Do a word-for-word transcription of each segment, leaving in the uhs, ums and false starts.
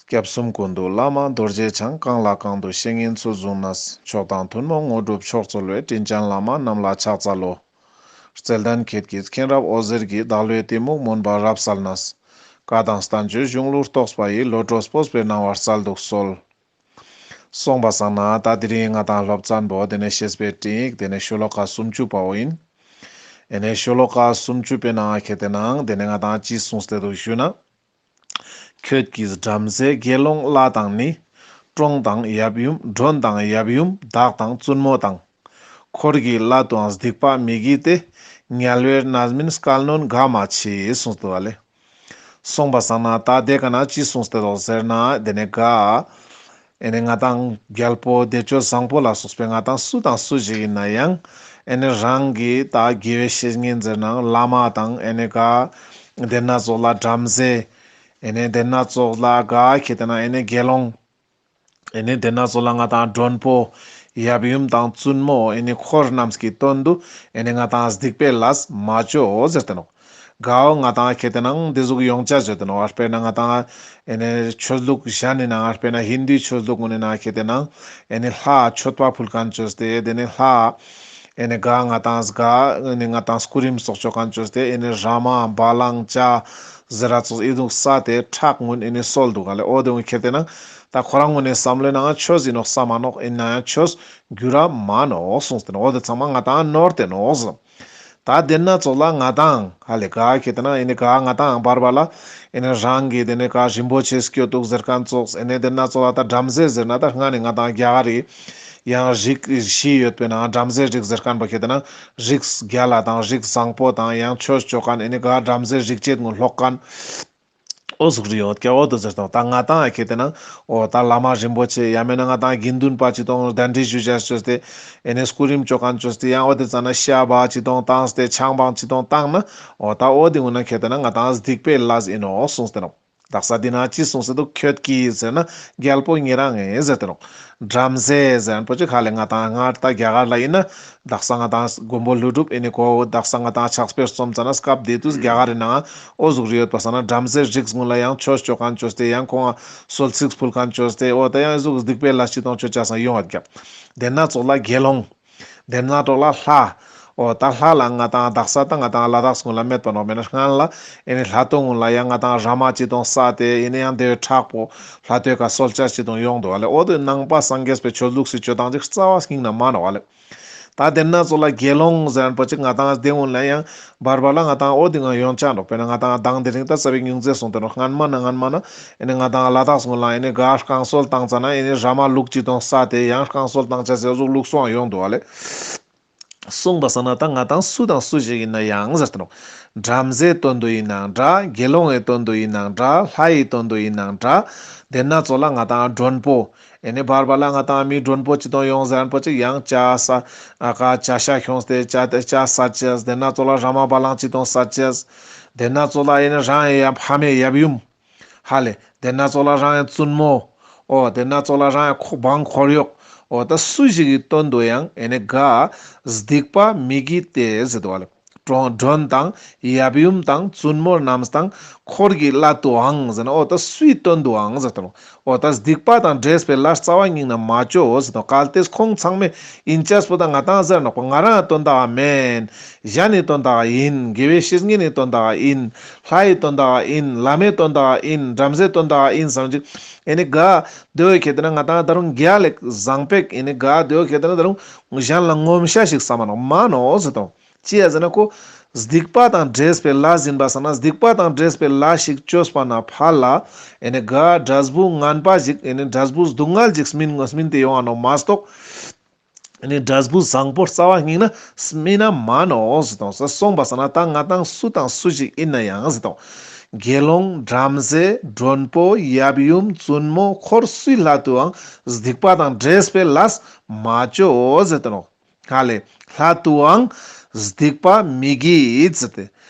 སྐྱབས་གསུམ་ཀུན་འདུས་བླ་མ་རྡོ་རྗེ་འཆང་། གང་ལ་གང་འདུལ་བཤེས་གཉེན་ཚུལ་བཟུང་ནས། མཆོག་དང་ཐུན་མོང་དངོས་གྲུབ་མཆོག་སྩོལ་བའི། དྲིན་ཅན་བླ་མ་རྣམས་ལ་ཕྱག་འཚལ་ལོ། བརྩེ་ལྡན་ཁྱེད་ཀྱི་མཁྱེན་རབ་འོད་ཟེར་གྱིས། བདག་བློའི་གཏི་མུག་མུན་པ་རབ་བསལ་ནས། བཀའ་དང་བསྟན་བཅོས་གཞུང་ལུགས་རྟོགས་པ་ཡི། བློ་གྲོས་སྤོབས་པའི་སྣང་བ་སྩལ་དུ་གསོལ། སོང་པ་སང་ན་ད་དེ་རིང་ང་དང་སློབ་ཚན་པོ་དེ་ནས་བཤེས་པའི་སྤྲིངས་ཡིག་དེ་ནས་ཤོ་ལོ་ཀ་སུམ་ཅུ་པའོ་ཡིན། ཨེ་ནས་ཤོ་ལོ་ཀ་སུམ་ཅུ་པའི་ནང་ཁེ་ཏེ་ནང་དེ་ནས་ང་དང་ཅི་གསུངས་ཏེ་འདུག་ཞུ་ན། ཁྱོད་ཀྱིས་བྲམ་ཟེ་དགེ་སློང་ལྷ་དང་ནི། གྲོང་དང་ཡབ་ཡུམ་མགྲོན་དང་ཡབ་ཡུམ་བདག་དང་བཙུན་མོ་དང་། འཁོར་གྱི་བླ་དུའང་སྡིག་པ་མི་བགྱིད་དེ། དམྱལ་བའི་རྣམ་སྨིན་སྐལ་གནོན་ག་མ་མཆིས་གསུངས་འདུག་ག་ལེ། སོང་པ་སང་ན་ད་དེ་ཀ་ན་ཅི་གསུངས་ཏེ་འདུག་ཟེར་ན་དེ་ནས་ག་ཨེ་ནས་ང་དང་རྒྱལ་པོ་བདེ་སྤྱོད་བཟང་པོ་ལ་སོགས་པའི་ང་དང་སུ་དང་སུ་ཞིག་ཡིན་ན་ཡང་ཨེ་ནས་རང་གི་ད་དགེ་བའི་བཤེས་གཉེན་ཟེར་ནའང་བླ་མ་དང་ཨེ་ནས་ག་དེ་ན་ཙོགས་ལ་བྲམ་ཟེ། ཨེ་ནས་དེ་ན་ཙོགས་ལ་ག་ཁེ་ཏེ་ན་ཨེ་ནས་དགེ་སློང་། ཨེ་ནས་དེ་ན་ཙོགས་ལ་ང་དང་མགྲོན་པོ། ཡབ་ཡུམ་དང་བཙུན་མོ། ཨེ་ནས་འཁོར་རྣམས་ཀྱི་དོན་དུ་ཨེ་ནས་ང་དང་སྡིག་པའི་ལས་མ་བཅོ་ཟེར་ཏེ་ནོག་གའོ་ང་དང་ཁེ་ཏེ་ནང་འདི་ཟུག་ཡོང་ཆ་ཟེར་ཏེ་ནོག་དཔེར་ན་ང་དང་ཨེ་ནས་ཆོས་ལུགས་གཞན་ནི་ནང་དཔེར་ན་ཧིན་དུའི་ཆོས་ལུགས་ཀུན་ནི་ནང་ཁེ་ཏེ་ནང་ཨེ་ནས་ལྷ་མཆོད་པ་ཕུལ་མཁན་བཅོས་ཏེ་དེ་ནས་ལྷ་ཨེ་ནས་ག་ང་དང་ག་ཨེ་ནས་ང་དང་སྐུ་རིམ་སོགས་བཅོ་མཁན་བཅོས་ཏེ་ཨེ་ནས་ར་མ་བ་ལང་ཅ་ཟེར་ར་ཙོགས་ཨི་དུག་ས་དེ་ཁྲག་ཀུན་ཨེ་ནས་སོལ་འདུག་ག་ལེ། འོ་དེ་ཀུན་ཁེ་ཏེ་ནང་ད་ཁོ་རང་ཀུན་ནི་བསམ་བློའི་ནང་ཆོས་ཡིན་ནོག་བསམ་མ་ནོག་ཡིན་ན་ཡང་ཆོས་འགྱུར་ར་མ་ནོག་གསུངས་ཏེ་ནོག་འོ་དེ་ཚང་མ་ང་དང་ནོར་ཏེ་ནོག་གསུངས། ད་དེ་ན་ཙོགས་ལ་ང་དང་ཧ་ལེ་ག་ཁེ་ཏེ་ན་ཨེ་ནི་ག་ང་དང་བར་བར་ལ་ཨེ་ནི་རང་གི་དེ་ནི་ག་རིན་པོ་ཆེ་སྐྱོད་དུག་ཟེར་མཁན་ཙོགས། ཨེ་ནི་དེ་ན་ཙོགས་ལ་ད་བྲམ་ཟེ་ཟེར་ན་ད་སྔ་ནི་ང་དང་རྒྱ་གར་རི་ཡང་རིགས་བཞི་ཡོད་པའི་ནང་བྲམ་ཟེ་རིགས་ཟེར་མཁན་པོ་ཁེ་ཏེ་ན་རིགས་རྒྱལ་ལ་དང་རིགས་བཟང་པོ་དང་ཡང་ཆོས་ཅོ་མཁན་ཨེ་ནི་ག་བྲམ་ཟེ་རིགས་བྱེད་ཀུན་ལྷོག་མཁན། འོ་ཟུག་རི་ཡོད་ཀྱག། འོ་དོ་ཟེར་དང་ད་ང་དང་ཁེ་ཏེ་ན་འོ་ད་བླ་མ་རིན་པོ་ཆེ་ཡང་མེད་ན་ང་དང་དགེ་འདུན་པ་ཅི་དང་གདན་འདྲེན་ཞུ་བྱ་ཅོས་ཏེ་ཨེ་ནི་སྐུ་རིམ་ཅོ་མཁན་ཅོས་ཏེ་ཡང་འོ་དེ་ཙ་ན་ཤ་བ་ཅི་དང་བཏང་སྟེ་ཆང་བང་ཅི་དང་བཏང་ན་འོ་ད་འོ་དེ་ཀུན་ན་ཁེ་ཏེ་ན་ང་དང་སྡིག་པའི་ལས་ཨིན་ནོག་གསུངས་ཏེ་ནོག། དག་ས་འདི་ན་ཅི་གསུངས་ཏེ་འདུག། ཁྱོད་ཀྱིས་ཟེར་ན་རྒྱལ་པོ་ཉེ་རང་ངས་ཟེར་ཏེ་ནོག། བྲམ་ཟེ་ཟེར་མཁན་པོ་ཅིག་ཧ་ལེ་ང་དང་སྔར་ད་རྒྱ་གར་ལ་ཨིན་ན་དག་ས་ང་དང་མགོན་པོ་ཀླུ་སྒྲུབ་ཨེ་ནི་ཁོ་དག་ས་ང་དང་ཕྱག་དཔེ་རྩོམ་ཙ་ན་སྐབས་དེ་དུས་རྒྱ་གར་རི་ནང་འོ་ཟུག་རི་ཡོད་པ་སང་ན་བྲམ་ཟེ་རིགས་ཀུན་ལ་ཡང་ཆོས་ཅོ་མཁན་ཅོས་ཏེ་ཡང་ཁོང་གསོལ་ཚིགས་ཕུལ་མཁན་ཅོས་ཏེ་འོ་ད་ཡང་ཟུག་སྡིག་པའི་ལས་ཅི་དང་ཅོ་ཅ་སང་ཡོང་བ་རྒྱབ། དེ་ན་ཙོགས་ལ་དགེ་སློང་། དེ་ན་ཙོགས་ལ་ལྷ། འོ་ད་ལྷ་ལ་ང་དང་དག་ས་ད་ང་དང་ལ་དྭགས་ཀུན་ལ་མེད་པ་ནོག། མེད་ན་སྔན་ལ་ཨེ་ནི་ལྷ་ཐོ་ཀུན་ལ་ཡང་ང་དང་ར་མ་ཅི་དང་ས་ཏེ་ཨེ་ནི་ཡང་དེ་བའི་ཁྲག་པོ་ལྷ་ཐོའི་ཀ་གསོལ་ཅ་ཅི་དང་ཡོང་འདུག་ཧ་ལེ། འོ་དེ་ནང་པ་སངས་རྒྱས་པའི་ཆོས་ལུགས་སི་ཅོ་སྟངས་ཅིག་རྩ་བ་ཉིད་ན་མ་ནོག་ཧ་ལེ། ད་དེ་ན་ཙོགས་ལ་དགེ་སློང་ཟེར་མཁན་པོ་ཅིག་ང་དང་དེ་ཀུན་ལ་ཡང་བར་བར་ལ་ང་དང་འོ་དེ་ང་ཡོང་ཆ་ནོག། དཔེར་ན་ང་དང་དང་དེ་རིང་ད་ས་བའི་ཉུང་ཙེ་སོང་སྟེ་ནོག། སྔན་མ་ན་སྔན་མ་ན་ཨེ་ནི་ང་དང་ལ་དྭགས་ཀུན་ལ་ཨེ་ནི་ག་རྐང་གསོལ་བཏང་ཙ་ན་ཨེ་ནི་ར་མ་ལུག་ཅི་དང་ས་ཏེ་ཡང་རྐང་གསོལ་བཏང་ཅ་ཟེར་ཟུག་ལུགས་སུའང་ཡོང་འདུག་ཧ་ལེ། གསུངས་པ་སང་ན་ད་ང་དང་སུ་དང་སུ་ཞིག་ཡིན་ན་ཡང་ཟེར་ཏེ་ནོག། བྲམ་ཟེའི་དོན་དུ་ཡིན་ནའང་འདྲ། དགེ་སློང་ངི་དོན་དུ་ཡིན་ནའང་འདྲ། ལྷ་ཡི་དོན་དུ་ཡིན་ནའང་འདྲ། དེ་ན་ཙོགས་ལ་ང་དང་མགྲོན་པོ། ཨེ་ནི་བར་བར་ལ་ང་དང་མི་མགྲོན་པོ་ཅི་དང་ཡོང་ཟེར་མཁན་པོ་ཅིག་ཡང་ཅ་ས་ཨ་ཀ་ཅ་ཤ་ཁྱོངས་ཏེ་ཅ་ཏེ་ཅ་ས་ཅེས། དེ་ན་ཙོགས་ལ་ར་མ་བ་ལང་ཅི་དང་ས་ཅེས། དེ་ན་ཙོགས་ལ་ཨེ་ནི་རང་ཡང་ཕ་མེས་ཡབ་ཡུམ། ཧ་ལེ། དེ་ན་ཙོགས་ལ་རང་ཡང་བཙུན་མོ། འོ་དེ་ན་ཙོགས་ལ་རང་ཡང་ཁོ་བང་འཁོར་གཡོག། འོ་ད་སུ་ཞིག་གི་དོན་དུ་ཡང་ཨེ་ནི་ག་སྡིག་པ་མི་བགྱིད་དེ་ཟེར་འདུག་ཧ་ལེ། གྲོང་མགྲོན་དང་ཡབ་ཡུམ་དང་བཙུན་མོ་རྣམས་དང་འཁོར་གྱི་བླ་དུའང་ཟེར་ན་འོ་ད་སུའི་དོན་དུའང་ཟེར་ཏེ་ནོག། འོ་ད་སྡིག་པ་དང་འདྲེས་པའི་ལས་རྩ་བ་ཉིད་ན་མ་ཅོ་ཟེར་ཏེ་ནོག། གལ་ཏེ་ཁོང་ཚང་མས་ཨིན་ཅེས་པོ་ད་ང་དང་ཟེར་ནོག་པ་ང་རང་དོན་དག་མེན། གཞན་ནི་དོན་དག་ཨིན། དགེ་བའི་བཤེས་གཉེན་ནི་དོན་དག་ཨིན། ལྷ་ཡི་དོན་དག་ཨིན། བླ་མའི་དོན་དག་ཨིན། བྲམ་ཟེའི་དོན་དག་ཨིན་བསམ་ཅིག། ཨེ་ནི་ག་དེ་བོ་ཁེ་ཏེ་ན་ང་དང་ད་རུང་རྒྱལ་ལེགས་བཟང་པོ་ཨེ་ནི་ག་དེ་བོ་ཁེ་ཏེ་ན་ད་རུང་གཞན་ལ་ངོམ་ཤ་ཞིག་བསམ་མ་ནོག་མ་ནོག་ཟེར་ཏེ་ནོག། ཅི་ཡ་ཟེར་ན་ཁོ་སྡིག་པ་དང་འདྲེས་པའི་ལས་ཡིན་པ་སང་ན་སྡིག་པ་དང་འདྲེས་པའི་ལས་ཤིག་ཅོས་པ་ན་ཕར་ལ་ཨེ་ནི་ག་འབྲས་བུ་ངན་པ་ཞིག་ཨེ་ནི་འབྲས་བུ་སྡུག་བསྔལ་ཞིག་སྨིན་སྨིན་ཏེ་ཡོང་ང་ནོག་མ་གཏོགས། ཨེ་ནི་འབྲས་བུ་བཟང་པོ་རྩ་བ་ཉིད་ན་སྨིན་ན་མ་ནོག་ཟེར་ཏེ་ནོག། སོང་པ་སང་ན་ད་ང་དང་སུ་དང་སུ་ཞིག་ཡིན་ན་ཡང་ཟེར་ཏེ་ནོག། དགེ་སློང་བྲམ་ཟེ་མགྲོན་པོ་ཡབ་ཡུམ་བཙུན་མོ་འཁོར་སུའི་ལྷ་དུའང་སྡིག་པ་དང་འདྲེས་པའི་ལས་མ་ཅོ་ཟེར་ཏེ་ནོག། ཧ་ལེ། ལྷ་དུའང་སྡིག་པ་མི་བགྱིད་ཟེར་ཏེ།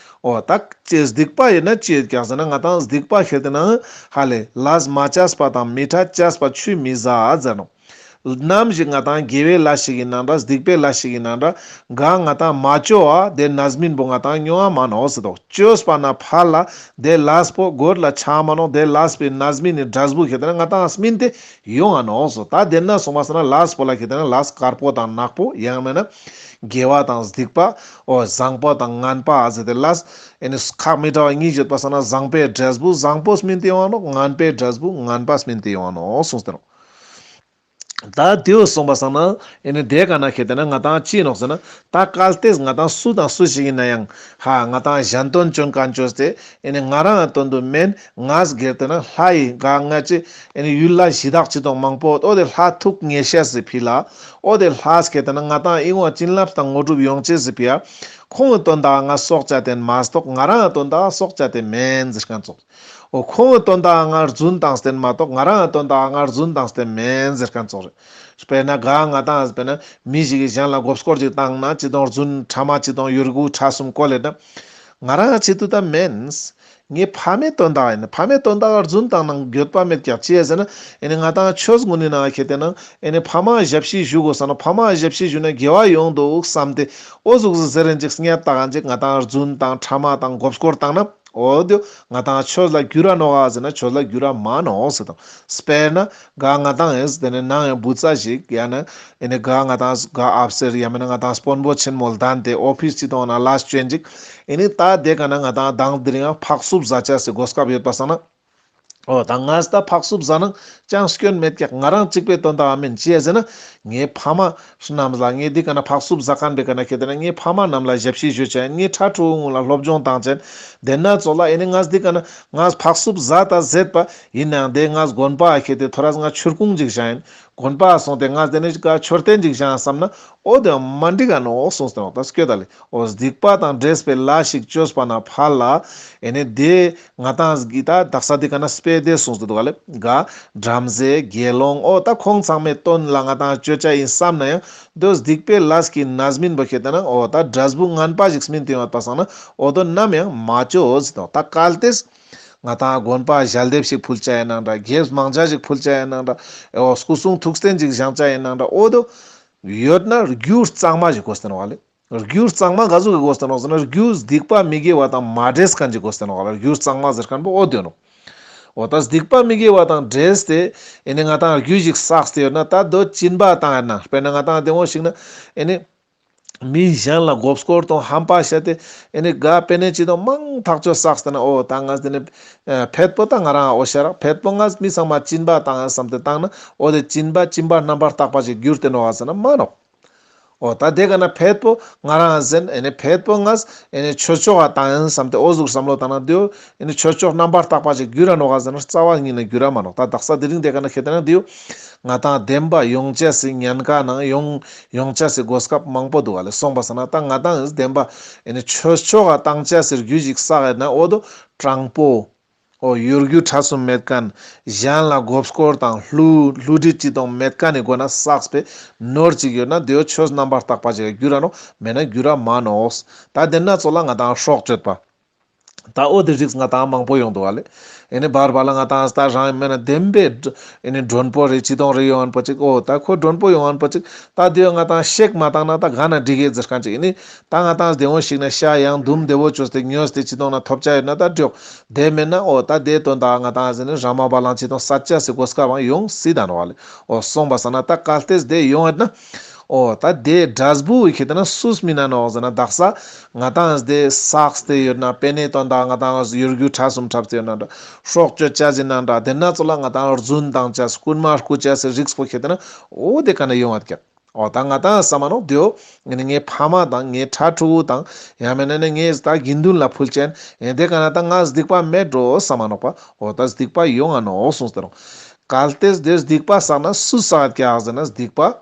འོ་ད་ཅི་སྡིག་པ་ཡིན་ན་ཅི་ཡོད་ཀྱག་ཟེར་ན་ང་དང་སྡིག་པ་ཁེ་ཏེ་ན་ཧ་ལེ་ལས་མ་བྱས་པ་དང་མི་ཕྲད་བྱས་པ་ཆུད་མི་ཟ་ཟེར་ནོག། ནམ་ཞིག་ང་ཏང་དགེ་བའི་ལས་ཤིག་ཡིན་ནང་འདྲ་སྡིག་པའི་ལས་ཤིག་ཡིན་ནང་འདྲ་ག་ང་ཏང་མ་ཅོ་བ་དེ་རྣམ་སྨིན་པོ་ང་ཏང་མྱོང་བ་མ་ནོག་ཟེར་དོ། ཅོས་པ་ན་ཕར་ལ་དེ་ལས་པོ་གོད་ལ་ཆ་མ་ནོག། དེ་ལས་པའི་རྣམ་སྨིན་ནི་འབྲས་བུ་ཁེ་ཏེ་ན་ང་ཏང་སྨིན་ཏེ་ཡོང་ང་ནོག་ཟེར། ད་དེ་ན་སོང་པ་སང་ན་ལས་པོ་ལ་ཁེ་ཏེ་ན་ལས་དཀར་པོ་དང་ནག་པོ་ཡང་མེད་ན་དགེ་བ་དང་སྡིག་པ་འོ་བཟང་པོ་དང་ངན་པ་ཟེར་ཏེ་ལས་ཨེ་ནི་ཁག་མི་འདྲ་བ་གཉིས་ཡོད་པ་སང་ན་བཟང་པོའི་འབྲས་བུ་བཟང་པོ་སྨིན་ཏེ་ཡོང་ང་ནོག། ངན་པའི་འབྲས་བུ་ངན་པ་སྨིན་ཏེ་ཡོང་ང་ནོག་གསུངས་ཏེ་ནོག། ད་དེའོ་སོང་པ་སང་ན་ཨེ་ནི་དེ་ག་ན་ཁེ་ཏེ་ན་ང་ཏང་ཅི་ནོག་ཟེར་ན། ད་གལ་ཏེ་ང་ཏང་སུ་དང་སུ་ཞིག་ཡིན་ན་ཡང་ཧ་ང་ཏང་གཞན་དོན་ཅོ་མཁན་ཅོས་ཏེ་ཨེ་ནི་ང་རང་དོན་དུ་མེན། ང་སྒེར་དེ་ན་ལྷ་ཡི་ག་ང་ཅི་ཨེ་ནི་ཡུལ་ལ་གཞི་བདག་ཅི་དང་མང་པོ་འོ་དེ་ལྷ་ཐུགས་ངེས་ཤེས་སི་ཕི་ལ་འོ་དེ་ལྷ་ཁེ་ཏེ་ན་ང་ཏང་ཨི་ངོ་བྱིན་རླབས་དང་དངོས་གྲུབ་ཡོང་ཅེས་སི་ཕི་ཡ། ཁོང་གི་དོན་དག་ང་སྲོག་བཅད་དེ་མ་གཏོགས་ང་རང་དོན་དག་སྲོག་བཅད་དེ་མེན་ཟེར་མཁན་ཙོགས། འོ་ཁོང་གི་དོན་དག་ང་རྫུན་བཏང་སྟེ་མ་གཏོགས་ང་རང་དོན་དག་ང་རྫུན་བཏང་སྟེ་མེན་ཟེར་མཁན་ཙོགས་རེད། དཔེར་ན་ག་ང་ཏང་དཔེར་ན་མི་ཞིག་གིས་གཞན་ལ་མགོ་སྐོར་ཅིག་བཏང་ན་ཅི་དང་རྫུན་ཕྲ་མ་ཅི་དང་ཡོད་རྒུ་ཕྲ་གསུམ་བཀོལ་ལེ་ན། ང་རང་ཆེད་དུ་ད་མེན། ངའི་ཕ་མའི་དོན་དག་ཡིན། ཕ་མའི་དོན་དག་རྫུན་བཏང་ན་འགྱོད་པ་མེད་ཀྱག་ཅི་ཡ་ཟེར་ན་ཨེ་ནི་ང་ཏང་ཆོས་ངུན་ནི་ནང་ཁེ་ཏེ་ན་ཨེ་ནི་ཕ་མ་ཞབས་ཕྱི་ཞུ་དགོས་ས་ན་ཕ་མ་ཞབས་ཕྱི་ཞུ་ན་དགེ་བ་ཡོང་འདུག་བསམ་སྟེ་འོ་ཟུག་ཟུག་ཟེར་རན་ཅིག་སྙད་བཏགས་ཀྱང་ཅིག་ང་ཏང་རྫུན་བཏང་ཕྲ་མ་བཏང་མགོ་སྐོར་བཏང་ན། འོ་དེ་ང་ཏང་ཆོས་ལ་འགྱུར་ར་ནོག་ག་ཟེར་ན་ཆོས་ལ་འགྱུར་ར་མ་ནོག་ཟེར་དང་། དཔེར་ན་ག་ང་ཏང་ཨེ་ཟེར་ནས་ནང་ཡང་བུ་ཚ་ཞིག་ཡང་ན་ཨེ་ནི་ག་ང་ཏང་ག་ཨབ་སེར་ཡང་མིན་ན་ང་ཏང་དཔོན་པོ་ཆེན་མོ་ལ་དན་ཏེ་ཨོ་ཕིས་ཅི་དང་ན་ལས་བཅོན་ཅིག་ཨེ་ནི་ད་དེ་ག་ན་ང་ཏང་དང་དེ་རིང་ཕག་སུབ་ཟ་ཆ་སི་གོ་སྐབས་ཡོད་པ་སང་ན། འོ་ད་ང་ད་ཕག་སུབ་ཟ་ན་ཅང་སྐྱོན་མེད་ཀྱག། ང་རང་གཅིག་པའི་དོན་དག་མིན་ཅི་ཡ་ཟེར་ན་ངའི་ཕ་མ་རྣམས་ལ་ངའི་འདི་ག་ན་ཕག་སུབ་ཟ་མཁན་པའི་ག་ན་ཁེ་ཏེ་ན་ངའི་ཕ་མ་རྣམས་ལ་ཞབས་ཕྱི་ཞུ་ཆེན། ངའི་ཕྲུ་གུ་ངུ་ལ་སློབ་སྦྱོང་བཏང་ཆེན། དེ་ན་ཙོགས་ལ་ཨེ་ནི་ང་འདི་ག་ན་ང་ཕག་སུབ་ཟ་ད་ཟེར་པ་ཡིན་ནའང་དེ་ང་དགོན་པ་ཁེ་ཏེ་ཐོ་རས་ང་ཆུར་ཀུང་ཅིག་བཞག་ཡིན། དགོན་པ་སོང་སྟེ་ང་དེ་ནས་ག་མཆོད་རྟེན་ཅིག་བཞག་བསམ་ན་འོ་དེ་མ་འགྲིག་ག་ནོག་གསུངས་ཏེ་ནོག། ད་སྐྱོད་ད་ལེ། འོ་སྡིག་པ་དང་འདྲེས་པའི་ལས་ཤིག་བཅོས་པ་ན་ཕར་ལ་ཨེ་ནི་དེ་ང་ཏང་གི་ད་དག་ས་དེ་ག་ན་སྤེ་དེ་གསུངས་ཏེ་འདུག་ག་ལེ། ག་བྲམ་ཟེ་དགེ་སློང་འོ་ད་ཁོང་ཚང་མའི་དོན་ལ་ང་ཏང་བཅོ་ཆ་ཡིན་བསམ་ན་ཡང་དོ་སྡིག་པའི་ལས་ཀྱི་རྣམ་སྨིན་པོ་ཁེ་ཏེ་ན་འོ་ད་འབྲས་བུ་ངན་པ་ཞིག་སྨིན་ཏེ་ཡོད་པ་སང་ན་འོ་དོ་ནམ་ཡང་མ་བཅོ་ཟེར་དོ། ད་གལ་ཏེ་ང་ཏང་དགོན་པ་ཞལ་འདེབས་ཤིག་ཕུལ་ཆ་ཡིན་ནང་འདྲ། དགེ་བསྙེན་ཞིག་ཕུལ་ཆ་ཡིན་ནང་འདྲ། འོ་སྐུ་གསུང་ཐུགས་རྟེན་ཞིག་བཞེངས་ཆ་ཡིན་ནང་འདྲ། འོ་དོ་ཡོད་ན་རྒྱུ་གཙང་མ་ཞིག་དགོས་ཏེ་ནོག་ལེ། རྒྱུ་གཙང་མ་ག་ཟུག་གི་དགོས་ཏེ་ནོག་ཟེར་ན་རྒྱུ་སྡིག་པ་མི་དགེ་བ་དང་མ་འདྲེས་མཁན་ཅིག་དགོས་ཏེ་ནོག་ལེ། རྒྱུ་གཙང་མ་ཟེར་མཁན་པོ་འོ་དེ་ནོག། འོ་ད་སྡིག་པ་མི་དགེ་བ་དང་འདྲེས་ཏེ་ཨེ་ནི་ང་ཏང་རྒྱུ་ཞིག་བསགས་ཏེ་ཡོད་ན་ད་དོ་སྦྱིན་པ་བཏང་ཡོད་ན་དཔེར་ན་ང་ཏང་དེ་འོ་ཞིག་ན་ཨེ་ནི། མི་གཞན་ལ་མགོ་སྐོར་དང་ཧམ་པ་བཤད་དེ་ཨེ་ནི་ག་པེ་ནེ་ཅི་དང་མང་ཐག་ཆོད་བསགས་ཏེ་ན་འོ་ད་ང་དེ་ནི་ཕེད་པོ་ད་ང་རང་འོ་ཤ་རག་ཕེད་པོ་ང་མི་ཚང་མ་སྦྱིན་པ་བཏང་ཡ་བསམ་སྟེ་བཏང་ན་འོ་དེ་སྦྱིན་པ་སྦྱིན་པ་རྣམ་པར་དག་པ་ཞིག་འགྱུར་ཏེ་ནོག་ཟེར་ན་མ་ནོག། འོ་ད་དེ་ག་ན་ཕེད་པོ་ང་རང་ཟེར་ཨེ་ནི་ཕེད་པོ་ང་ཨེ་ནི་ཆོས་ཕྱོགས་ལ་བཏང་ཡིན་བསམ་སྟེ་འོ་ཟུག་བསམ་བློ་བཏང་ན་དེའོ་ཨེ་ནི་ཆོས་ཕྱོགས་རྣམ་པར་དག་པ་ཞིག་འགྱུར་ར་ནོག་ག་ཟེར་ན་རྩ་བ་ཉིད་ནས་འགྱུར་ར་མ་ནོག། ད་དག་ས་དེ་རིང་དེ་ག་ན་ཁེ་ཏེ་ན་དེའོ་ང་ཏང་བདེན་པ་ཡོང་ཆ་སི་ཉེན་ཁ་ནང་ཡོང་ཡོང་ཆ་སི་གོ་སྐབས་མང་པོ་འདུག་ག་ལེ། སོང་པ་སང་ན་ད་ང་ཏང་བདེན་པ་ཨེ་ནི་ཆོས་ཕྱོགས་ལ་བཏང་ཆ་སི་རྒྱུ་ཞིག་བསགས་ཡོད་ན་འོ་དོ་དྲང་པོ། འོ་ཡོད་རྒྱུ་ཕྲ་གསུམ་མེད་མཁན། གཞན་ལ་མགོ་སྐོར་དང་བསླུ་བསླུ་བྲིད་ཅི་དང་མེད་མཁན་ནི་སྒོ་ནས་བསགས་པའི་ནོར་ཅིག་ཡོད་ན་དེའོ་ཆོས་རྣམ་པར་དག་པ་ཅིག་འགྱུར་ར་ནོག། མེད་ན་འགྱུར་ར་མ་ནོག། ད་དེ་ན་ཙོགས་ལ་ང་ཏང་སྲོག་གཅོད་པ། ད་འོ་དེ་རིགས་ང་ཏང་མང་པོ་ཡོང་འདུག་ག་ལེ། ཨེ་ནི་བར་བར་ལ་ང་ཏང་ད་རང་མེད་ན་བདེན་པའི་ཨེ་ནི་མགྲོན་པོ་རེ་ཅི་དང་རེ་ཡོང་མཁན་པོ་ཅིག། འོ་ད་ཁོ་མགྲོན་པོ་ཡོང་མཁན་པོ་ཅིག་ད་དེ་ང་ཏང་གཤེགས་མ་བཏང་ན་ད་ག་ན་འགྲིག་གེ་ཟེར་མཁན་ཅིག་ཨེ་ནི་ད་ང་ཏང་བདེ་བོ་ཞིག་ན་ཤ་ཡང་དུམ་བདེ་བོ་བཅོས་ཏེ་ཉོས་ཏེ་ཅི་དང་ན་ཐོབ་ཆ་ཡོད་ན་ད་འགྲིག། དེ་མེད་ན་འོ་ད་དེ་དོན་དག་ང་ཏང་ཟེར་ནི་ར་མ་བ་ལང་ཅི་དང་ས་ཆ་སི་གོ་སྐབས་ཡང་ཡོང་སྲིད་ད་ནོག་ག་ལེ། འོ་སོང་པ་སང་ན་ད་གལ་ཏེ་དེ་ཡོང་ཡོད་ན། འོ་ད་དེ་འབྲས་བུ་ཁེ་ཏེ་ན་སུས་སྨིན་ན་ནོག་ཟེར་ན་དག་ས་ང་ཏང་དེ་བསགས་ཏེ་ཡོད་ན་པེ་ནེ་དོན་དག་ང་ཏང་ཡོད་རྒྱུ་ཕྲ་གསུམ་འཁྲབ་སྟེ་ཡོད་ན་འདྲ། སྲོག་གཅོད་ཆ་ཟིན་ན་འདྲ། དེ་ན་ཙོགས་ལ་ང་ཏང་རྫུན་བཏང་ཆ་རྐུན་མ་རྐུ་ཆ་སི་རིགས་པོ་ཁེ་ཏེ་ན་འོ་དེ་ག་ན་ཡོང་བ་ཀྱག། འོ་ད་ང་ཏང་བསམ་མ་ནོག་དེའོ་ངའི་ཕ་མ་དང་ངའི་ཕྲུ་གུ་དང་ཡང་མེད་ན་ནི་ངའི་ད་དགེ་འདུན་ལ་ཕུལ་ཆེན་ཨེ་དེ་ག་ན་ད་ང་སྡིག་པ་མེད་འགྲོ་བསམ་མ་ནོག་པ། འོ་ད་སྡིག་པ་ཡོང་ང་ནོག་གསུངས་ཏེ་རུང་། གལ་ཏེ་དེ་སྡིག་པ་བསགས་ན་སུས་བསགས་ཀྱག་ཟེར་ན་སྡིག་པ།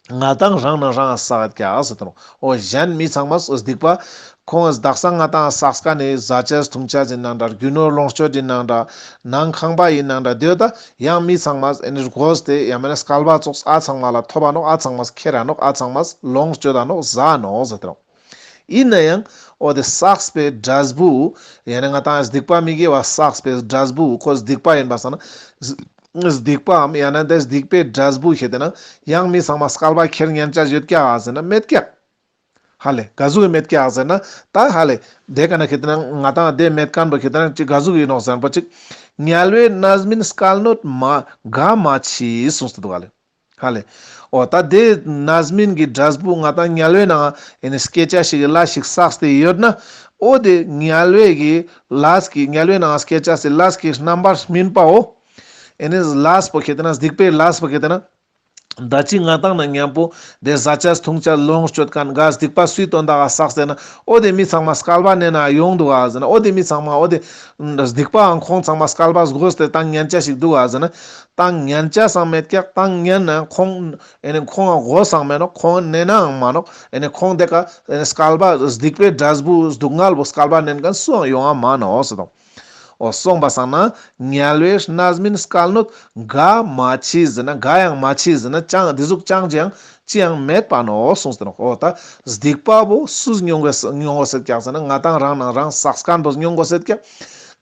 ང་ཏང་རང་ན་རང་བསགས་ཀྱག་ཟེར་དང་། འོ་གཞན་མི་ཚང་མ་སྡིག་པ། ཁོང་དག་ས་ང་ཏང་བསགས་ཀ་ནི་བཟའ་ཆས་འཐུང་ཆས་ཡིན་ནང་འདྲ། རྒྱུ་ནོར་ལོངས་སྤྱོད་ཡིན་ནང་འདྲ། ནང་ཁང་པ་ཡིན་ནང་འདྲ། དེ་ད་ཡང་མི་ཚང་མ་ཨེ་ནི་དགོས་ཏེ་ཡང་མེད་ན་སྐལ་བ་ཙོགས་ཨ་ཚང་མ་ལ་ཐོབ་པ་ནོག། ཨ་ཚང་མ་ཁྱེར་ར་ནོག། ཨ་ཚང་མ་ལོངས་སྤྱོད་ད་ནོག་ཟ་ནོག་ཟེར་དང་། ཡིན་ན་ཡང་འོ་དེ་བསགས་པའི་འབྲས་བུ། ཡང་ན་ང་ཏང་སྡིག་པ་མི་དགེ་བ་བསགས་པའི་འབྲས་བུ་ཁོ་སྡིག་པ་ཡིན་པ་སང་ན། སྡིག་པའམ་ཡང་ན་དེ་སྡིག་པའི་འབྲས་བུ་ཁེ་ཏེ་ན་ཡང་མི་ཚང་མ་སྐལ་པ་ཁྱེར་ཉན་ཆ་ཡོད་ཀྱག་ཟེར་ན་མེད་ཀྱག། ཧ་ལེ་ག་ཟུག་གི་མེད་ཀྱག་ཟེར་ན་ད་ཧ་ལེ་དེ་ཀ་ན་ཁེ་ཏེ་ན་ང་ཏང་དེ་མེད་མཁན་པོ་ཁེ་ཏེ་ན་ཅི་ག་ཟུག་ཡིན་ནོག་ཟེར་ན་པོ་ཅིག་དམྱལ་བའི་རྣམ་སྨིན་སྐལ་ནོད་མ་འགའ་མ་མཆིས་གསུངས་ཏེ་འདུག་ཧ་ལེ། ཧ་ལེ། འོ་ད་དེ་རྣམ་སྨིན་གྱི་འབྲས་བུ་ང་ཏང་དམྱལ་བའི་ནང་ཨེ་ནི་སྐྱེ་ཆ་ཞིག་གི་ལས་ཤིག་བསགས་ཏེ་ཡོད་ན། འོ་དེ་དམྱལ་བའི་གི་ལས་ཀྱི་དམྱལ་བའི་ནང་སྐྱེ་ཆ་སི་ལས་ཀྱི་རྣམ་པར་སྨིན་པའོ། ཨེ་ནི་ལས་པོ་ཁེ་ཏེ་ན་སྡིག་པའི་ལས་པོ་ཁེ་ཏེ་ན། ད་ཅི་ང་ཏང་ན་མཉམ་པོ་དེ་ཟ་ཆ་འཐུང་ཆ་ལོངས་སྤྱོད་མཁན་ག་སྡིག་པ་སུའི་དོན་དག་ག་བསགས་ཏེ་ན། འོ་དེ་མི་ཚང་མ་སྐལ་པ་ནེ་ན་ཡོང་འདུག་ག་ཟེར་ན། འོ་དེ་མི་ཚང་མ་འོ་དེ་སྡིག་པའང་ཁོང་ཚང་མ་སྐལ་པ་བགོས་ཏེ་བཏང་ཉན་ཆ་ཞིག་འདུག་ག་ཟེར་ན། བཏང་ཉན་ཆ་སང་མེད་ཀྱག། བཏང་ཉན་ན་ཁོང་ཨེ་ནི་ཁོང་ང་དགོས་སང་མེད་ནོག། ཁོང་ནེ་ནའང་མ་ནོག། ཨེ་ནི་ཁོང་དེ་ཀ་ཨེ་ནི་སྐལ་པ་སྡིག་པའི་འབྲས་བུ་སྡུག་བསྔལ་བོ་སྐལ་པ་ནན་མཁན་སུའང་ཡོང་ང་མ་ནོག་ཟེར་དང་། འོ་སོང་པ་སང་ན་དམྱལ་བའི་རྣམ་སྨིན་སྐལ་ནོད་འགའ་མ་མཆིས་ཟེར་ན། འགའ་ཡང་མ་མཆིས་ཟེར་ན་ཅང་དེ་ཟུག་ཅང་ཅང་ཅི་ཡང་མེད་པ་ནོག་གསུངས་ཏེ་ནོག། འོ་ད་སྡིག་པ་བོ་སུས་མྱོང་གོ་མྱོང་གོ་ཟེར་ཀྱག་ཟེར་ན། ང་ཏང་རང་ནང་རང་བསགས་མཁན་བོ་མྱོང་གོ་ཟེར་ཀྱག།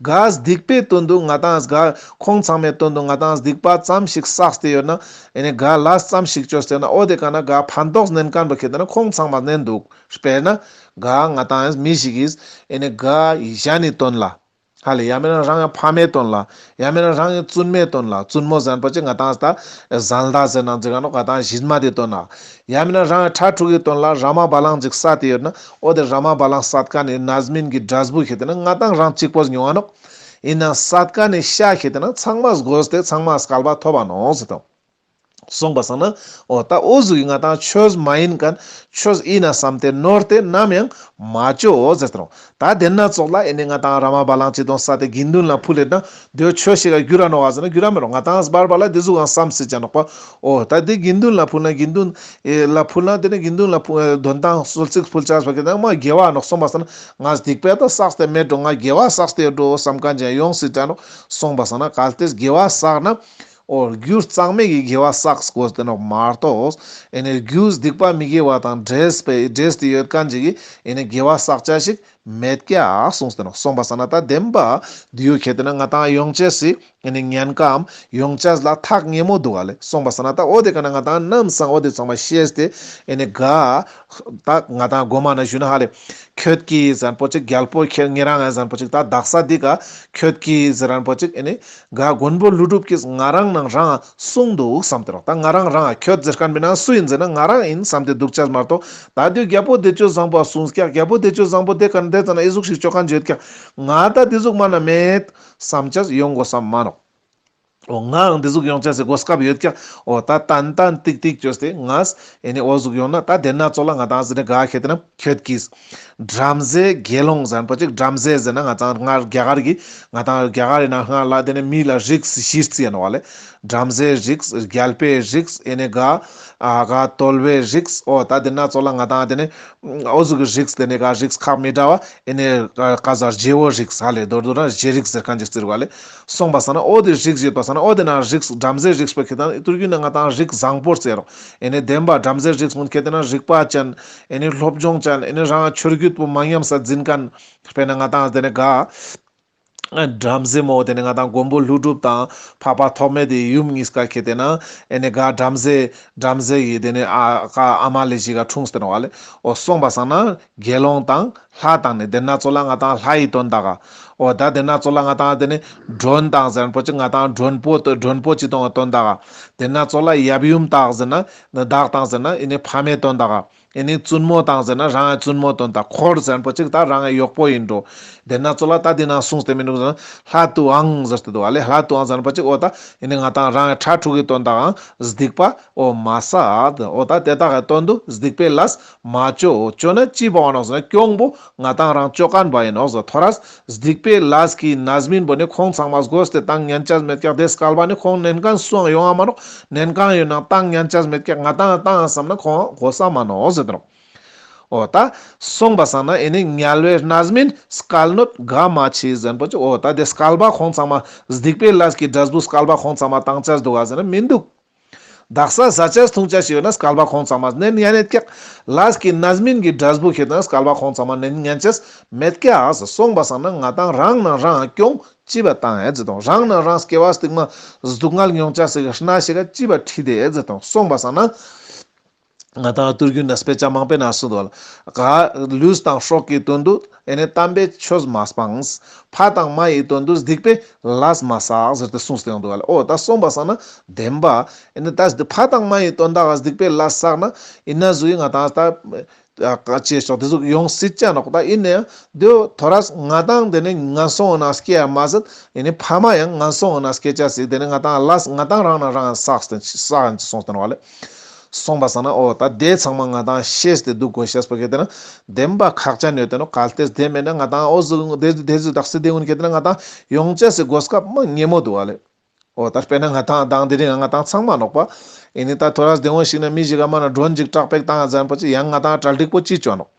ག་སྡིག་པའི་དོན་དུ་ང་ཏང་ག་ཁོང་ཚང་མའི་དོན་དུ་ང་ཏང་སྡིག་པ་ཙམ་ཞིག་བསགས་ཏེ་ཡོད་ན། ཨེ་ནི་ག་ལས་ཙམ་ཞིག་བཅོས་ཏེ་ན། འོ་དེ་ཀ་ན་ག་ཕན་ཐོགས་ནན་མཁན་བོ་ཁེ་ཏེ་ན་ཁོང་ཚང་མ་ནན་འདུག། དཔེར་ན་ག་ང་ཏང་མི་ཞིག་གིས་ཨེ་ནི་ག་གཞན་ནི་དོན་ལ། ཧ་ལེ། ཡང་མིན་ན་རང་ངི་ཕ་མའི་དོན་ལ། ཡང་མིན་ན་རང་ངི་བཙུན་མའི་དོན་ལ། བཙུན་མོ་ཟེར་མཁན་པོ་ཅིག་ང་ཏང་ད་བཟའ་ཟླ་ཟེར་ན་ཟེར་ག་ནོག། ང་ཏང་གཞིས་མ་དེ་དོན་ལ། ཡང་མིན་ན་རང་ངི་ཕྲུ་གུའི་དོན་ལ་ར་མ་བ་ལང་ཅིག་བསད་དེ་ཡོད་ན། འོ་དེ་ར་མ་བ་ལང་བསད་མཁན་ནི་རྣམ་སྨིན་གྱི་འབྲས་བུ་ཁེ་ཏེ་ན་ང་ཏང་རང་གཅིག་པོས་མྱོང་ང་ནོག། ཡིན་ནའང་བསད་མཁན་ནི་ཤ་ཁེ་ཏེ་ན་ཚང་མ་བགོས་ཏེ་ཚང་མ་སྐལ་པ་ཐོབ་པ་ནོག་ཟེར་དང་། སོང་པ་སང་ན། འོ་ད་འོ་ཟུག་གི་ང་ཏང་ཆོས་མ་ཡིན་མཁན་ཆོས་ཡིན་ན་བསམ་སྟེ་ནོར་ཏེ་ནམ་ཡང་མ་ཅོ་ཟེར་ཏེ་ནོག། ད་དེ་ན་ཙོགས་ལ་ཨེ་ནི་ང་ཏང་ར་མ་བ་ལང་ཅི་དང་བསད་དེ་དགེ་འདུན་ལ་ཕུལ་ལེ་ན་དེ་ཆོས་ཤིག་ག་འགྱུར་ར་ནོག་ག་ཟེར་ན་འགྱུར་ར་མི་ནོག། ང་ཏང་བར་བར་ལ་དེ་ཟུག་ག་བསམ་སྲིད་ཅ་ནོག་པ། འོ་ད་དེ་དགེ་འདུན་ལ་ཕུལ་ན་དགེ་འདུན་ཨེ་ལ་ཕུལ་ན་དེ་ནི་དགེ་འདུན་ལ་ཕུལ་དོན་དང་གསོལ་ཚིགས་ཕུལ་ཆ་བ་ཁེ་ཏེ་ན་མ་དགེ་བ་ནོག། སོང་པ་སང་ན་ང་སྡིག་པ་ད་བསགས་ཏེ་མེད་འགྲོ། ང་དགེ་བ་བསགས་ཏེ་འགྲོ་བསམ་མཁན་ཅན་ཡོང་སྲིད་ཅ་ནོག། སོང་པ་སང་ན་གལ་ཏེ་དགེ་བ་བསགས་ན། འོ་རྒྱུ་གཙང་མའི་གི་དགེ་བ་བསགས་དགོས་ཏེ་ནོག་མ་གཏོགས། ཨེ་ནི་རྒྱུ་སྡིག་པ་མི་དགེ་བ་དང་འདྲེས་པའི་འདྲེས་ཏེ་ཡོད་མཁན་ཅིག་གི་ཨེ་ནི་དགེ་བ་བསགས་ཆ་ཞིག་མེད་ཀྱག་གསུངས་ཏེ་ནོག། སོང་པ་སང་ན་ད་བདེན་པ་དེ་ཡོད་ཁེ་ཏེ་ན་ང་ཏང་ཡོང་ཆས་སི་ཨེ་ནི་ཉེན་ཁའམ་ཡོང་ཆས་ལ་ཐག་ཉེ་མོ་འདུག་ག་ལེ། སོང་པ་སང་ན་ད་འོ་དེ་ཀ་ན་ང་ཏང་ནམ་སང་འོ་དེ་ཚང་མ་ཤེས་ཏེ་ཨེ་ནི་ག་ད་ང་ཏང་གོ་མ་ན་ཞུ་ན་ཧ་ལེ། ཁྱོད་ཀྱིས་ཟེར་མཁན་པོ་ཅིག་རྒྱལ་པོ་ཁྱེད་ཉེ་རང་ངི་ཟེར་མཁན་པོ་ཅིག་ད་དག་ས་འདི་ཀ་ཁྱོད་ཀྱིས་ཟེར་མཁན་པོ་ཅིག་ཨེ་ནི་ག་མགོན་པོ་ཀླུ་སྒྲུབ་ཀྱིས་ང་རང་ནང་རང་གསུངས་འདུག་བསམ་སྟེ་རོགས། ད་ང་རང་རང་ཁྱོད་ཟེར་མཁན་མི་ན་སུ་ཡིན་ཟེར་ན་ང་རང་ཡིན་བསམ་སྟེ་འདུག་ཅས་མ་གཏོགས། ད་དུས་རྒྱལ་པོ་བདེ་སྤྱོད་བཟང་པོ་གསུངས་ཀྱག། རྒྱལ་པོ་བདེ་སྤྱོད་བཟང་པོ་དེ་ཀ་ན་དེ་ཙ་ན་ཨེ་ཟུག་ཞིག་ཅོ་མཁན་བརྗོད་ཀྱག། ང་ད་དེ་ཟུག་མ་ན་མེད་བསམ་ཅས་ཡོང་དགོས་བསམ་མ་ནོག། འོ་ངའང་དེ་ཟུག་ཡོང་ཅས་སི་གོ་སྐབས་ཡོད་ཀྱག། འོ་ད་ཏན་ཏན་ཏིག་ཏིག་ཅོས་ཏེ་ངས་ཨེ་ནི་འོ་ཟུག་ཡོང་ན་ད་དེ་ན་ཙོགས་ལ་ང་ཏང་ཟེར་ན་ག་ཁེ་ཏེ་ན་ཁྱོད་ཀྱིས། བྲམ་ཟེ་དགེ་སློང་ཟེར་མཁན་པོ་ཅིག། བྲམ་ཟེ་ཟེར་ན་ང་ཏང་སྔར་རྒྱ་གར་གྱི་ང་ཏང་རྒྱ་གར་ཡིན་ན་སྔར་ལ་དེ་ནི་མི་ལ་རིགས་བཞི་རྩི་ཡ་ནོག་པ་ལེ། བྲམ་ཟེའི་རིགས། རྒྱལ་པོའི་རིགས། ཨེ་ནི་ག་ཨ་ག་དོལ་པོའི་རིགས། འོ་ད་དེ་ན་ཙོགས་ལ་ང་ཏང་དེ་ནི་འོ་ཟུག་གི་རིགས་དེ་ནི་ག་རིགས་ཁག་མི་འདྲ་བ་ཨེ་ནི་ག་ཟ་རྗེ་བོ་རིགས་ཧ་ལེ། མདོར་བསྡུ་ན་རྗེ་རིགས་ཟེར་མཁན་ཅིག་རྩི་རུག་པ་ལེ། སོང་པ་སང་ན་འོ་དེ་རིགས་ཡོད་པ་སང་ན་འོ་དེ་ན་རིགས་བྲམ་ཟེ་རིགས་པ་ཁེ་ཏེ་ན་ཏུར་གུ་ན་ང་ཏང་རིགས་བཟང་པོ་རྩི་རོགས། ཨེ་ནི་བདེན་པ་བྲམ་ཟེ་རིགས་མུན་ཁེ་ཏེ་ན་རིག་པ་ཅན། ཨེ་ནི་སློབ་སྦྱོང་ཅན། ཨེ་ནི་རང་ཆོས་བརྒྱུད་པོ་མ་ཉམས་ས་འཛིན་མཁན། དཔེར་ན་ང་ཏང་དེ་ནི་ག་བྲམ་ཟེ་མོ་དེ་ནི་ང་ཏང་མགོན་པོ་ཀླུ་སྒྲུབ་དང་འཕགས་པ་ཐོགས་མེད་དེ་ཡུམ་གཉིས་ཀ་ཁེ་ཏེ་ན་ཨེ་ནི་ག་བྲམ་ཟེ་བྲམ་ཟེ་ཡི་དེ་ནི་ཨ་ག་ཨ་མ་ལེ་ཞིག་ག་འཁྲུངས་ཏེ་ནོག་པ་ལེ། འོ་སོང་པ་སང་ན་དགེ་སློང་དང་ལྷ་དང་ནི་དེ་ན་ཙོགས་ལ་ང་ཏང་ལྷ་ཡི་དོན་དག་ག། འོ་ད་དེ་ན་ཙོགས་ལ་ང་ཏང་དེ་ནི་མགྲོན་དང་ཟེར་མཁན་པོ་ཅིག། ང་ཏང་མགྲོན་པོ་དེ་མགྲོན་པོ་ཅི་དང་དོན་དག་ག། དེ་ན་ཙོགས་ལ་ཡབ་ཡུམ་དག་ཟེར་ན་བདག་དང་ཟེར་ན་ཨེ་ནི་ཕ་མའི་དོན་དག་ག། ཨེ་ནི་བཙུན་མོ་དང་ཟེར་ན་རང་ངི་བཙུན་མོ་དོན་དག། འཁོར་ཟེར་མཁན་པོ་ཅིག་ད་རང་ངི་གཡོག་པོ་ཡིན་འགྲོ། དེ་ན་ཙོགས་ལ་ད་དེ་ན་གསུངས་ཏེ་མི་འདུག་ཟེར་ན་ལྷ་དུའང་ཟེར་ཏེ་འདུག་པ་ལེ། ལྷ་དུའང་ཟེར་མཁན་པོ་ཅིག་འོ་ད་ཨེ་ནི་ང་ཏང་རང་ངི་ཕྲུ་གུའི་དོན་དག་ག་སྡིག་པ་འོ་མ་བསགས། འོ་ད་དེ་དག་གི་དོན་དུ་སྡིག་པའི་ལས་མ་ཅོ། ཅོ་ན་ཅི་འབད་བ་ནོག་ཟེར་ན་གྱོང་པོ་ང་ཏང་རང་ཅོ་མཁན་བ་ཡིན་ནོག་ཟེར། ཐོ་རས་སྡིག་པའི་ལས་ཀྱི་རྣམ་སྨིན་པོ་ནི་ཁོང་ཚང་མ་བགོས་ཏེ་བཏང་ཉན་ཅས་མེད་ཀྱག། དེ་སྐལ་པ་ནི་ཁོང་ནན་མཁན་སུའང་ཡོང་ང་མ་ནོག། ནན་མཁན་ཡོད་ན་བཏང་ཉན་ཅས་མེད་ཀྱག། ང་ཏང་བཏང་བསམ་ན་ཁོང་དགོས་ས་མ་ནོག་ཟེར་ཏེ་ནོག། འོ་ད་སོང་པ་སང་ན་ཨེ་ནི་དམྱལ་བའི་རྣམ་སྨིན་སྐལ་ནོད་འགའ་མ་མཆིས་ཟེར་མཁན་པོ་ཅིག། འོ་ད་དེ་སྐལ་པ་ཁོང་ཚང་མ་སྡིག་པའི་ལས་ཀྱི་འབྲས་བུ་སྐལ་པ་ཁོང་ཚང་མ་བཏང་ཅས་འདུག་ག་ཟེར་ན་མི་འདུག། དག་ས་ཟ་ཆས་འཐུང་ཆས་ཤིག་ཡོད་ན་སྐལ་པ་ཁོང་ཚང་མ་ནན་ཉན་ཡོད་ཀྱག། ལས་ཀྱི་རྣམ་སྨིན་གྱི་འབྲས་བུ་ཁེ་ཏེ་ན་སྐལ་པ་ཁོང་ཚང་མ་ནན་ཉན་ཅས་མེད་ཀྱག། སོང་པ་སང་ན་ང་ཏང་རང་ནང་རང་གྱོང་ ཅི་བ་བཏང་ཡ་ཟེར་དང་། རང་ན་རང་སྐྱེ་བ་སྟིང་མ་སྡུག་བསྔལ་མྱོང་ཅེས་སི་གནས་ཤིག་ག་ཅི་བ་ཁྲིད་དེ་ཟེར་དང་། སོང་པ་སང་ན་ང་ཏང་ཏུར་གུན་ན་དཔེ་ཆ་མང་པོའི་ནང་གསུངས་འདུག་ག་ལུས་དང་སྲོག་གི་དོན་དུ་ཨེ་ནི་དམ་པའི་ཆོས་མ་སྤངས། ཕ་དང་མ་ཡི་དོན་དུ་སྡིག་པའི་ལས་མ་བསགས་ཟེར་ཏེ་གསུངས་ཏེ་ཡོང་འདུག་ག་ལེ། འོ་ད་སོང་པ་སང་ན་བདེན་པ་ཨེ་ནི་ད་ཕ་དང་མ་ཡི་དོན་དག་ག་སྡིག་པའི་ལས་བསགས་ན་ཨིན་ན་ཟུག་གི་ང་ཏང་ད་ཨ་ཅེས་ཤོག་དེ་ཟུག་ཡོང་སྲིད་ཅ་ནོག། ད་ཨིན་ནའང་དེའོ་ཐོ་རས་ང་ཏང་དེ་ནི་ངན་སོང་ངི་ནང་སྐྱེ་ཡ་མ་ཟད་ཨེ་ནི་ཕ་མ་ཡང་ངན་སོང་ངི་ནང་སྐྱེ་ཅེས་སི་དེ་ནི་ང་ཏང་ལས་ང་ཏང་རང་ན་རང་བསགས་ཏེ་བསགས་ཡིན་ཅེས་གསུངས་ཏེ་ནོག་ག་ལེ། སོང་པ་སང་ན་འོ་ད་དེ་ཚང་མ་ང་ཏང་ཤེས་ཏེ་འདུག་དགོས་ཤེས་པོ་གལ་ཏེ་ན་བདེན་པ་ཁག་ཅན་ཡོད་དེ་ནོག། གལ་ཏེ་དེ་མེད་ན་ང་ཏང་འོ་ཟུག་དེ་དེ་ཟུག་དག་སེ་དེ་ཀུན་གལ་ཏེ་ན་ང་ཏང་ཡོང་ཅེས་སི་གོ་སྐབས་མ་ཉེ་མོ་འདུག་ག་ལེ། འོ་ད་དཔེར་ན་ང་ཏང་དང་དེ་རིང་ང་ཏང་ཚང་མ་ནོག་པ། ཨེ་ནི་ད་ཐོ་རས་དེ་འོ་ཞིག་ན་མི་ཞིག་ག་མ་ན་མགྲོན་ཅིག་སྐྲག་པེག་བཏང་ཟེར་པོ་ཅིག་ཡང་ང་ཏང་གྲ་སྒྲིག་པོ་ཅི་ཅོ་ནོག།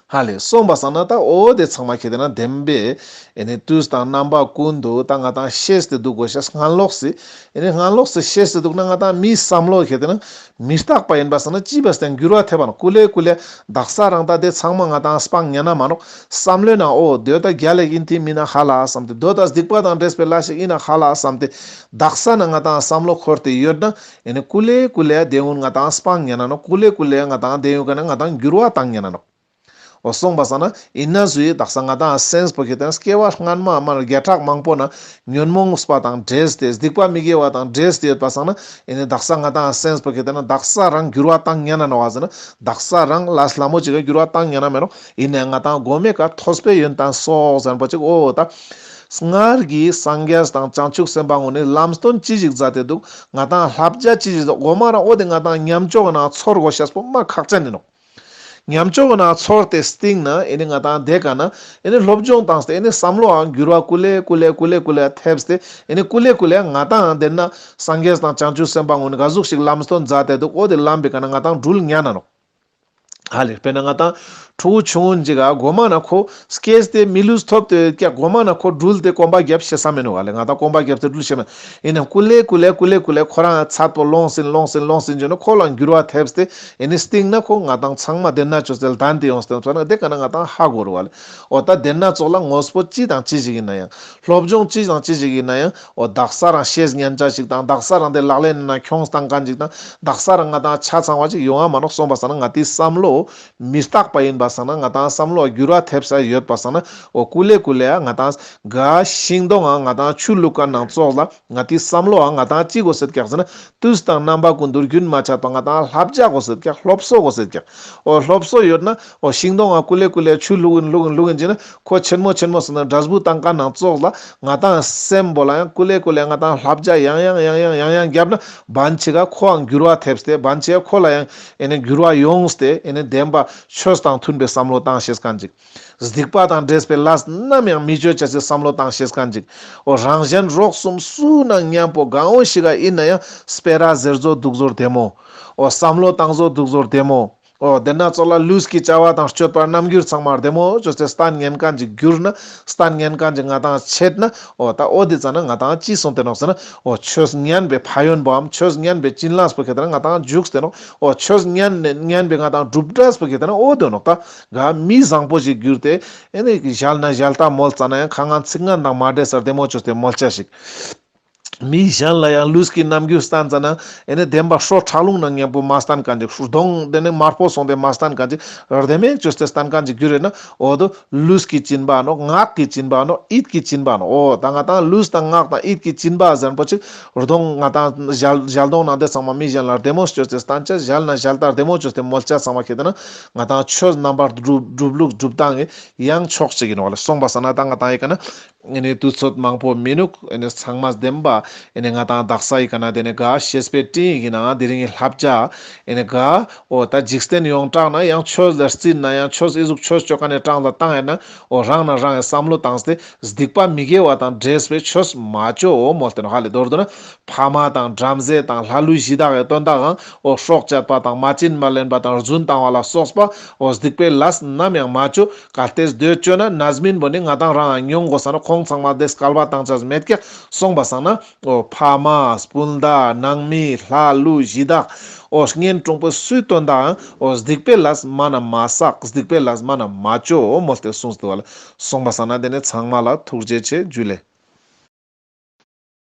ཧ་ལེ། སོང་པ་སང་ན་ད་འོ་དེ་ཚང་མ་གལ་ཏེ་ན་བདེན་པའི་ཨེ་ནི་དུས་དང་རྣམ་པ་ཀུན་ཏུ་ད་ང་ཏང་ཤེས་ཏེ་འདུག་དགོས་ཤེས། སྔན་ལོགས་སི་ཨེ་ནི་སྔན་ལོགས་སི་ཤེས་ཏེ་འདུག་ན་ང་ཏང་མིའི་བསམ་བློ་གལ་ཏེ་ན་མི་རྟག་པ་ཡིན་པ་སང་ན་ཅི་བས་ཏེ་འགྱུར་བ་ཐེབས་པ་ནོག། ཀུ་ལེ་ཀུ་ལེ་དག་ས་རང་ད་དེ་ཚང་མ་ང་ཏང་སྤང་ཉན་ན་མ་ནོག། བསམ་བློའི་ནང་འོ་དེ་ད་རྒྱལ་ལ་ཡིན་ཏེ་མིན་ན་ཧ་ལ་བསམ་སྟེ། དེ་ད་སྡིག་པ་དང་འདྲེས་པའི་ལས་ཤིག་ཡིན་ན་ཧ་ལ་བསམ་སྟེ། དག་ས་ན་ང་ཏང་བསམ་བློ་འཁོར་ཏེ་ཡོད་ན་ཨེ་ནི་ཀུ་ལེ་ཀུ་ལེ་དེ་ཀུན་ང་ཏང་སྤང་ཉན་ན་ནོག། ཀུ་ལེ་ཀུ་ལེ་ང་ཏང་དེ་ཀུན་ཀ་ན་ང་ཏང་འགྱུར་བ་བཏང་ཉན་ན་ནོག། འོ་སོང་པ་སང་ན་ཨིན་ན་ཟུག་གི་དག་ས་ང་ཏང་སེམས་པོ་གལ་ཏེ་ན་སྐྱེ་བ་སྔན་མ་མ་བརྒྱ་ཕྲག་མང་པོ་ན་ཉོན་མོངས་པ་དང་འདྲེས་ཏེ་སྡིག་པ་མི་དགེ་བ་དང་འདྲེས་ཏེ་ཡོད་པ་སང་ན་ཨེ་ནི་དག་ས་ང་ཏང་སེམས་པོ་གལ་ཏེ་ན་དག་ས་རང་འགྱུར་བ་བཏང་ཉན་ན་ནོག་ག་ཟེར་ན། དག་ས་རང་ལས་སླ་མོ་ཅིག་ག་འགྱུར་བ་བཏང་ཉན་ན་མེད་ནོག། ཨིན་ནའང་ང་ཏང་གོ་མའི་ཀ་ཐོས་པའི་ཡོན་ཏན་སོགས་ཟེར་པོ་ཅིག། འོ་ད་སྔར་གྱི་སངས་རྒྱས་དང་བྱང་ཆུབ་སེམས་དཔའ་ཀུན་ནི་ལམ་སྟོན་ཅི་ཞིག་མཛད་དེ་འདུག། ང་ཏང་བསླབ་བྱ་ཅི་ཞིག་གོ་མ་རང་འོ་དེ་ང་ཏང་ཉམས་ཆོག་གི་ནང་ཚོར་དགོས་ཤེས་པོ་མ་ཁག་ཅན་ཡིན་ནོག། ཉམས་ཆོག་གི་ནང་ཚོར་ཏེ་སྟིང་ན་ཨེ་ནི་ང་ཏང་དེ་ཀ་ན་ཨེ་ནི་སློབ་སྦྱོང་བཏང་སྟེ་ཨེ་ནི་བསམ་བློའང་འགྱུར་བ་ཀུ་ལེ་ཀུ་ལེ་ཀུ་ལེ་ཀུ་ལེ་ཐེབས་ཏེ་ཨེ་ནི་ཀུ་ལེ་ཀུ་ལེ་ང་ཏང་དེ་ན་སངས་རྒྱས་དང་བྱང་ཆུབ་སེམས་དཔའ་ཀུན་ནི་ག་ཟུག་ཞིག་ལམ་སྟོན་མཛད་དེ་འདུག། འོ་དེ་ལམ་པོའི་ཀ་ན་ང་ཏང་འགྲུལ་ཉན་ན་ནོག། ཧ་ལེ། དཔེར་ན་ང་ཏང་ཕྲུ་གུ་ཆུང་ངུན་ཅིག་ག་གོ་མ་ན་ཁོ་སྐྱེས་ཏེ་མི་ལུས་ཐོབ་སྟེ་ཀྱག། གོ་མ་ན་ཁོ་འགྲུལ་ཏེ་གོམ་པ་རྒྱབ་ཤེས་ས་མེད་ནོག་ག་ལེ། ང་ཏང་གོམ་པ་རྒྱབ་སྟེ་འགྲུལ་ཤེས་མེད། ཨིན་ནའང་ཀུ་ལེ་ཀུ་ལེ་ཀུ་ལེ་ཀུ་ལེ་ཁོ་རང་ཚད་པོ་ལོངས་ཟིན་ལོངས་ཟིན་ལོངས་ཟིན་བྱུང་ན་ཁོ་ལ་འགྱུར་བ་ཐེབས་ཏེ་ཨེ་ནི་སྟིང་ན་ཁོ་ང་ཏང་ཚང་མ་དེ་ན་ཅོས་ཏེ་ལྡན་ཏེ་ཡོངས་ཏེ་ཡོངས་ན་དེ་ཀ་ན་ང་ཏང་ཧ་གོ་རུ་བ་ལེ། འོ་ད་དེ་ན་ཙོགས་ལ་དངོས་པོ་ཅི་དང་ཅི་ཞིག་ཡིན་ན་ཡང་སློབ་སྦྱོང་ཅི་དང་ཅི་ཞིག་ཡིན་ན་ཡང་འོ་དག་ས་རང་ཤེས་ཉན་ཅ་ཞིག་དང་དག་ས་རང་དེ་ལག་ལེན་ན་ཁྱོངས་བཏང་མཁན་ཅིག་དང་དག་ས་རང་ང་ཏང་ཆ་ཚང་བ་ཅིག་ཡོང་ང་མ་ནོག། སོང་པ་སང་ན་ང་ཏིའི་བསམ་བློ་མི་རྟག་པ་ཡིན་པ་སང་ན་ང་ཏང་བསམ་བློ་འགྱུར་བ་ཐེབས་ས་ཡོད་པ་སང་ན་འོ་ཀུ་ལེ་ཀུ་ལེ་ང་ཏང་ག་ཤིང་སྡོང་ང་ང་ཏང་ཆུ་བླུགས་མཁན་ནང་ཙོགས་ལ་ང་ཏིའི་བསམ་བློ་ང་ཏང་ཅི་དགོས་སེད་ཀྱག་ཟེར་ན་དུས་དང་རྣམ་པ་ཀུན་ཏུ་རྒྱུན་མ་ཆད་པ་ང་ཏང་བསླབ་བྱ་དགོས་སེད་ཀྱག། སློབ་གསོ་དགོས་སེད་ཀྱག། འོ་སློབ་གསོ་ཡོད་ན་འོ་ཤིང་སྡོང་ང་ཀུ་ལེ་ཀུ་ལེ་ཆུ་བླུགས་ཡིན་བླུགས་ཡིན་བླུགས་ཡིན་ཅི་ན་ཁོ་ཆེན་མོ་ཆེན་མོ་སོང་ན་འབྲས་བུ་བཏང་མཁན་ནང་ཙོགས་ལ་ང་ཏང་སེམས་པོ་ལ་ཡང་ཀུ་ལེ་ཀུ་ལེ་ང་ཏང་བསླབ་བྱ་ཡང་ཡང་ཡང་ཡང་ཡང་ཡང་བརྒྱབ་ན་བན་ཆེ་ག་ཁོའང་འགྱུར་བ་ཐེབས་ཏེ་བན་ཆེ་ག་ཁོ་ལ་ཡང་ཨེ་ནི་འགྱུར་བ་ཡོངས་ཏེ་ཨེ་ནི་བདེན་པ་ཆོས་དང་མཐུན་པའི་བསམ་བློ་བཏང་ཤེས་མཁན་ཅིག། སྡིག་པ་དང་འདྲེས་པའི་ལས་ནམ་ཡང་མི་ཅོ་ཅེས་སི་བསམ་བློ་བཏང་ཤེས་མཁན་ཅིག། འོ་རང་གཞན་རོགས་གསུམ་སུ་ན་མཉམ་པོ་གང་འོ་ཞིག་ག་ཡིན་ན་ཡང་སྤེ་ར་ཟེར་ཚོ་འདུག་ཚོར་བདེ་མོ། འོ་བསམ་བློ་བཏང་ཚོ་འདུག་ཚོར་བདེ་མོ། འོ་དེ་ན་ཙོགས་ལ་ལུས་ཀྱི་བྱ་བ་དང་སྤྱོད་པ་རྣམ་འགྱུར་ཚང་མ་བདེ་མོ་ཅོས་ཏེ་སྟན་ཉན་མཁན་ཅིག་གྱུར་ན་སྟན་ཉན་མཁན་ཅིག་ང་ཏང་ཆད་ན་འོ་ད་འོ་དེ་ཙ་ན་ང་ཏང་ཅི་སོང་སྟེ་ནོག་ཟེར་ན་འོ་ཆོས་ཉན་པའི་ཕན་ཡོན་པོའམ་ཆོས་ཉན་པའི་བྱིན་རླབས་པོ་གལ་ཏེ་ན་ང་ཏང་འཇུག་སྟེ་ནོག། འོ་ཆོས་ཉན་ཉན་པའི་ང་ཏང་སྒྲུབ་གྲྭས་པོ་གལ་ཏེ་ན་འོ་དོ་ནོག། ད་ག་མི་བཟང་པོ་ཞིག་གྱུར་ཏེ་ཨེ་ནི་ཞལ་ན་ཞལ་ཏ་མོལ་ཙ་ན་ཡང་ཁ་ངན་ཚིག་ངན་དང་མ་འདྲེས་སར་བདེ་མོ་ཅོས་ཏེ་མོལ་ཆ་ཞིག། མི་གཞན་ལ་ཡང་ལུས་ཀྱི་རྣམ་འགྱུར་སྟན་ཙ་ན་ཨེ་ནི་བདེན་པ་ཧྲོ་ཁྲག་རླུང་ནང་མཉམ་པོ་མ་སྟན་མཁན་ཅིག། གདོང་དེ་ནི་དམར་པོ་སོང་སྟེ་མ་སྟན་མཁན་ཅིག། བདེ་མོ་ཅོས་ཏེ་སྟན་མཁན་ཅིག་གྱུར་ཡོད་ན་འོ་དོ་ལུས་ཀྱི་སྦྱིན་པ་ནོག། ངག་གི་སྦྱིན་པ་ནོག། ཡིད་ཀྱི་སྦྱིན་པ་ནོག། འོ་ད་ང་ཏང་ལུས་དང་ངག་དང་ཡིད་ཀྱི་སྦྱིན་པ་ཟེར་པོ་ཅིག་གདོང་ང་ཏང་ཞལ་ཞལ་གདོང་ནང་དེ་ཚང་མ་མི་གཞན་ལ་བདེ་མོ་ཅོས་ཏེ་སྟན་ཆ་ཞལ་ན་ཞལ་ཏ་བདེ་མོ་ཅོས་ཏེ་མོལ་ཆ་ཚང་མ་ཁེ་ཏེ་ན་ང་ཏང་ཆོས་རྣམ་པར་སྒྲུབ་སྒྲུབ་ལུགས་སྒྲུབ་སྟངས་ཀྱི་ཡང་ཕྱོགས་གཅིག་ཡིན་ནོག་ལེ། སོང་པ་སང་ན་ད་ང་ཏང་ཡི་ཀ་ན་ཨེ་ནི་དུས་ཚོད་མང་པོ་མི་ནུག། ཨེ་ནི་ཚང་མ་བདེན་པ་ཨེ་ནི་ང་ཏང་དག་ས་ཡི་ཀ་ན་དེ་ནི་ག་བཤེས་པའི་སྤྲིངས་ཡིག་གི་ནང་དེ་རིང་གི་བསླབ་བྱ་ཨེ་ནི་ག་འོ་ད་འཇིག་རྟེན་ཡོངས་གྲགས་ན་ཡང་ཆོས་ལ་རྩིས་ན་ཡང་ཆོས་ཨི་ཟུག་ཆོས་ཅོ་མཁན་ནི་གྲངས་ལ་བཏང་ཡིན་ན་འོ་རང་ན་རང་ཡི་བསམ་བློ་བཏང་སྟེ་སྡིག་པ་མི་དགེ་བ་དང་འདྲེས་པའི་ཆོས་མ་ཅོ་མོལ་ཏེ་ནོག་ཧ་ལེ། མདོར་བསྡུ་ན་ཕ་མ་དང་བྲམ་ཟེ་དང་ལྷ་ཀླུ་གཞི་བདག་གི་དོན་དག་གང་འོ་སྲོག་བཅད་པ་དང་མ་བྱིན་པ་ལེན་པ་དང་རྫུན་བཏང་བ་ལ་སོགས་པ་འོ་སྡིག་པའི་ལས་ནམ་ཡང་མ་ཅོ། གལ་ཏེ་དེ་ཅོས་ན་རྣམ་སྨིན་པོ་ནི་ང་ཏང་རང་མྱོང་དགོས་ས་ན་ཁོང་ཚང་མ་དེ་སྐལ་བ་བཏང་ཆ་མེད་ཀྱག། སོང་པ་སང་ན་འོ་ཕ་མ་སྤུན་ཟླ་ནང་མི་ལྷ་ཀླུ་གཞི་བདག་ འོ་གཉེན་དྲུང་པོ་སུའི་དོན་དག་འོ་སྡིག་པའི་ལས་མ་ན་མ་བསགས། སྡིག་པའི་ལས་མ་ན་མ་ཅོ་མོལ་ཏེ་གསུངས་ཏེ་བ་ལ། གསུངས་པ་སང་ན་དེ་ནི་ཚང་མ་ལ་ཐུགས་རྗེ་ཆེ། ཇུ་ལེ།